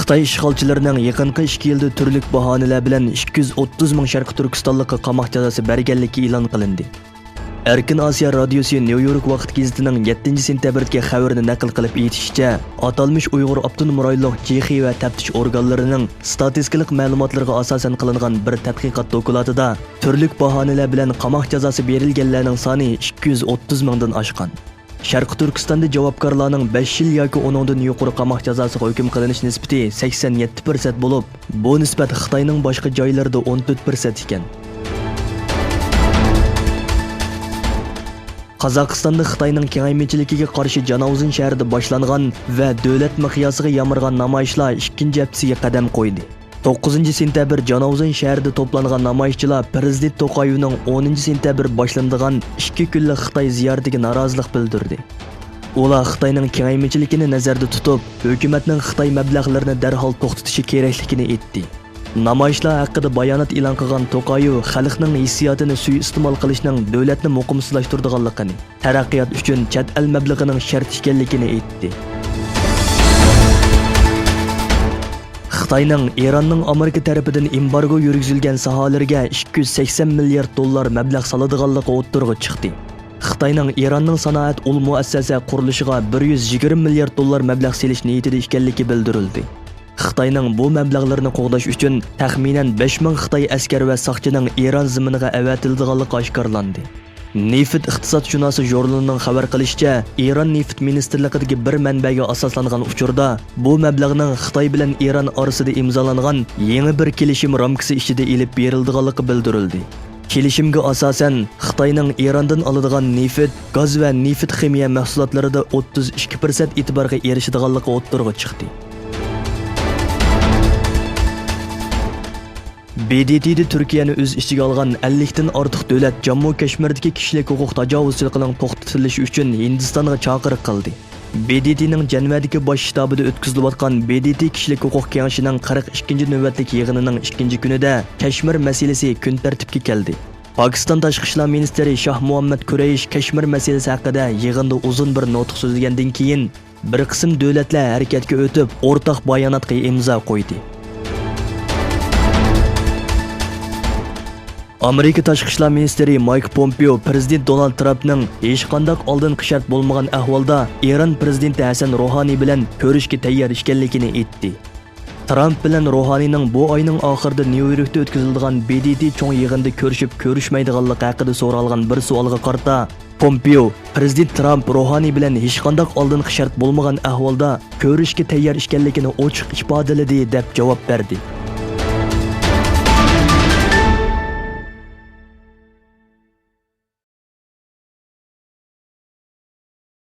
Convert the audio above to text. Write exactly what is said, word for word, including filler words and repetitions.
خىتاي ئىشغالچىلىرىنىڭ يېقىنقى ئىككى يىلدا تۈرلۈك باھانىلەر بىلەن ئىككى يۈز ئوتتۇز مىڭ شەرقىي تۈركىستانلىققا قاماق جازاسى بەرگەنلىكى ئېلان قىلىندى. ئەركىن ئاسىيا رادىيوسى نيۇ يورك ۋاقىت گېزىتىنىڭ يەتتىنچى سېنتەبىردىكى خەۋىرىنى نەقىل قىلىپ ئېيتىشىچە، ئاتالمىش ئۇيغۇر ئاپتونوم رايونلۇق جېخې ۋە تەپتىش ئورگانلىرىنىڭ ستاتىستىكىلىق مەلۇماتلىرىغا ئاساسەن قىلىنغان بىر تەتقىقات دوكلاتىدا تۈرلۈك باھانىلەر بىلەن قاماق جازاسى بېرىلگەنلەرنىڭ سانى ئىككى يۈز ئوتتۇز مىڭدىن ئاشقان. شەرقىي تۈركىستاندا جاۋابكارلارنىڭ بەش يىل ياكى ئۇنىڭدىن يۇقىرى قاماق جازاسىغا ھۆكۈم قىلىنىش نىسبىتى سەكسەن يەتتە پىرسەنت بولۇپ، بۇ نىسبەت خىتاينىڭ باشقا جايلىرىدا ئون تۆت پىرسەنت ئىكەن. قازاقىستاندا خىتاينىڭ كېڭەيمىچىلىكىگە قارشى جاناۋزېن شەھىرىدە باشلانغان ۋە دۆلەت مىقياسىغا يامرىغان نامايىشلار ئىككىنچى ھەپتىسىگە قەدەم قويدى. توققۇزىنچى سېنتەبىر جاناۋزېن شەھىرىدە توپلانغان نامايىشچىلار پىرېزىدېنت توقايېۋنىڭ ئونىنچى سېنتەبىر باشلىنىدىغان ئىككى كۈنلۈك خىتاي زىيارىتىگە نارازىلىق بىلدۈردى. ئۇلار خىتاينىڭ كېڭەيمىچىلىكىنى نەزەردە تۇتۇپ، ھۆكۈمەتنىڭ خىتاي مەبلەغلىرىنى دەرھال توختىتىشى كېرەكلىكىنى ئېيتتى. نامايىشلار ھەققىدە بايانات ئېلان قىلغان توقايېۋ خەلقنىڭ ھېسسىياتىنى سۇيىئىستېمال قىلىشنىڭ دۆلەتنى مۇقىمسىزلاشتۇرىدىغانلىقىنى، تەرەققىيات ئۈچۈن چەت ئەل مەبلىغىنىڭ شەرت ئىكەنلىكىنى ئېيتتى. خىتاينىڭ ئىراننىڭ ئامېرىكا تەرىپىدىن ئېمبارگو يۈرگۈزۈلگەن ساھەلىرىگە ئىككى يۈز سەكسەن مىليارد دوللار مەبلەغ سالىدىغانلىقى ئوتتۇرىغا چىقتى. خىتاينىڭ ئىراننىڭ سانائەت ئۇل مۇئەسسەسە قۇرۇلۇشىغا بىر يۈز يىگىرمە مىليارد دوللار مەبلەغ سېلىش نىيىتىدە ئىكەنلىكى بىلدۈرۈلدى. خىتاينىڭ بۇ مەبلەغلىرىنى قوغداش ئۈچۈن تەخمىنەن بەش مىڭ خىتاي ئەسكەر ۋە ساقچىنىڭ ئىران زېمىنىغا ئەۋەتىلىدىغانلىقى ئاشكارىلاندى. نېفىت ئىقتىسادشۇناسى ژۇرنىلىنىڭ خەۋەر قىلىشىچە، ئىران نېفىت مىنىستىرلىقىدىكى بىر مەنبەگە ئاساسلانغان ئۇچۇردا، بۇ مەبلەغنىڭ خىتاي بىلەن ئىران ئارىسىدا ئىمزالانغان يېڭى بىر كېلىشىم رامكىسى ئىچىدە ئېلىپ بېرىلىدىغانلىقى بىلدۈرۈلدى. كېلىشىمگە ئاساسەن، خىتاينىڭ ئىراندىن ئالىدىغان نېفىت، گاز ۋە نېفىت خىمىيە مەھسۇلاتلىرىدا ئوتتۇز ئىككى پىرسەنت ئېتىبارغا ئېرىشىدىغانلىقى ئوتتۇرىغا چىقتى. ب د ت دە تۈركىيەنى ئۆز ئىچىگە ئالغان ئەللىكتىن ئارتۇق دۆلەت جاممۇ كەشمىردىكى كىشىلىك ھوقۇق تاجاۋۇزچىلىقىنىڭ توختىتىلىشى ئۈچۈن ھىندىستانغا چاقىرىق قىلدى. ب د ت نىڭ جەنۋەدىكى باش شتابىدا ئۆتكۈزۈلۈۋاتقان ب د ت كىشىلىك ھوقۇق كېڭىشىنىڭ قىرىق ئىككىنچى نۆۋەتلىك يىغىنىنىڭ ئىككىنچى كۈنىدە كەشمىر مەسىلىسى كۈن تەرتىپكە كەلدى. پاكىستان تاشقى ئىشلار مىنىستىرى شاھ مۇھەممەد كۇرەيش كەشمىر مەسىلىسى ھەققىدە يىغىندا ئۇزۇن بىر نۇتۇق سۆزلىگەندىن كېيىن، بىر قىسىم دۆلەتلەر ھەرىكەتكە ئۆتۈپ، ئورتاق باياناتقا ئىمزا قويدى. ئامېرىكا تاشقى ئىشلار مىنىستىرى مايك پومپېئو پىرېزىدېنت دونالد ترامپنىڭ ھېچقانداق ئالدىنقى شەرت بولمىغان ئەھۋالدا ئىران پىرېزىدېنتى ھەسەن روھانى بىلەن كۆرۈشكە تەييار ئىكەنلىكىنى ئېيتتى. ترامپ بىلەن روھانىنىڭ بۇ ئاينىڭ ئاخىرىدا نيۇ يوركتا ئۆتكۈزۈلىدىغان ب د ت چوڭ يىغىندا كۆرۈشۈپ كۆرۈشمەيدىغانلىقى ھەققىدە سورالغان بىر سوئالغا قارىتا، پومپېئو، پىرېزىدېنت ترامپ روھانى بىلەن ھېچقانداق ئالدىنقى شەرت بولمىغان ئەھۋالدا كۆرۈشۈشكە تەييار ئىكەنلىكىنى ئوچۇق ئىپادىلىدى، دەپ جاۋاب بەردى.